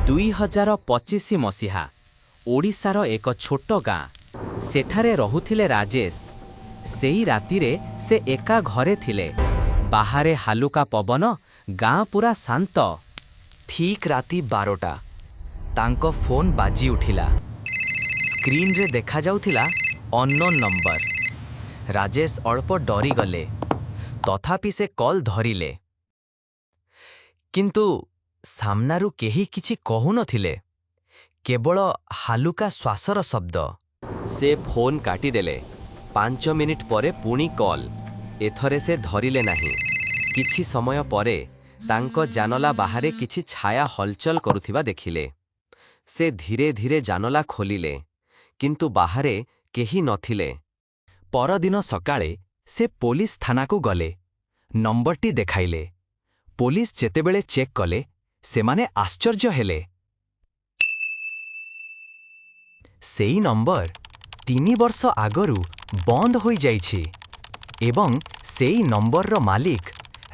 2025 ମସିହା। ଓଡ଼ିଶାର ଏକ ଛୋଟ ଗାଁ। ସେଠାରେ ରହୁଥିଲେ ରାଜେଶ। ସେଇ ରାତିରେ ସେ ଏକା ଘରେ ଥିଲେ। ବାହାରେ ହାଲୁକା ପବନ, ଗାଁ ପୁରା ଶାନ୍ତ। ଠିକ୍ ରାତି 12ଟା। ତାଙ୍କ ଫୋନ୍ ବାଜି ଉଠିଲା। ସ୍କ୍ରିନରେ ଦେଖାଯାଉଥିଲା ଅନ୍ନୋନ୍ ନମ୍ବର। ରାଜେଶ ଅଳ୍ପ ଡରିଗଲେ। ତଥାପି ସେ କଲ୍ ଧରିଲେ। କିନ୍ତୁ ସାମ୍ନାରୁ କେହି କିଛି କହୁନଥିଲେ, କେବଳ ହାଲୁକା ଶ୍ୱାସର ଶବ୍ଦ। ସେ ଫୋନ୍ କାଟିଦେଲେ। 5 ମିନିଟ୍ ପରେ ପୁଣି କଲ୍। ଏଥରେ ସେ ଧରିଲେ ନାହିଁ। କିଛି ସମୟ ପରେ ତାଙ୍କ ଜାନଲା ବାହାରେ କିଛି ଛାୟା ହଲଚଲ କରୁଥିବା ଦେଖିଲେ। ସେ ଧୀରେ ଧୀରେ ଜାନଲା ଖୋଲିଲେ, କିନ୍ତୁ ବାହାରେ କେହି ନଥିଲେ। ପରଦିନ ସକାଳେ ସେ ପୋଲିସ ଥାନାକୁ ଗଲେ। ନମ୍ବରଟି ଦେଖାଇଲେ। ପୋଲିସ ଯେତେବେଳେ ଚେକ୍ କଲେ, ସେମାନେ ଆଶ୍ଚର୍ଯ୍ୟ ହେଲେ। ସେଇ ନମ୍ବର 3 ବର୍ଷ ଆଗରୁ ବନ୍ଦ ହୋଇଯାଇଛି ଏବଂ ସେଇ ନମ୍ବରର ମାଲିକ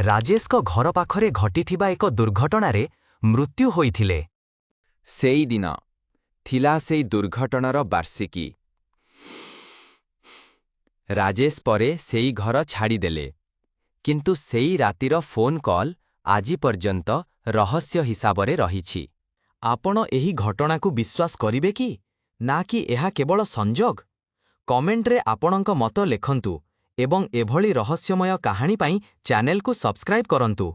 ରାଜେଶଙ୍କ ଘର ପାଖରେ ଘଟିଥିବା ଏକ ଦୁର୍ଘଟଣାରେ ମୃତ୍ୟୁ ହୋଇଥିଲେ। ସେଇଦିନ ଥିଲା ସେଇ ଦୁର୍ଘଟଣାର ବାର୍ଷିକୀ। ରାଜେଶ ପରେ ସେଇ ଘର ଛାଡ଼ିଦେଲେ, କିନ୍ତୁ ସେଇ ରାତିର ଫୋନ୍ କଲ୍ ଆଜି ପର୍ଯ୍ୟନ୍ତ ରହସ୍ୟ ହିସାବରେ ରହିଛି। ଆପଣ ଏହି ଘଟଣାକୁ ବିଶ୍ୱାସ କରିବେ କି, ନା କି ଏହା କେବଳ ସଂଯୋଗ? କମେଣ୍ଟରେ ଆପଣଙ୍କ ମତ ଲେଖନ୍ତୁ ଏବଂ ଏଭଳି ରହସ୍ୟମୟ କାହାଣୀ ପାଇଁ ଚ୍ୟାନେଲକୁ ସବସ୍କ୍ରାଇବ୍ କରନ୍ତୁ।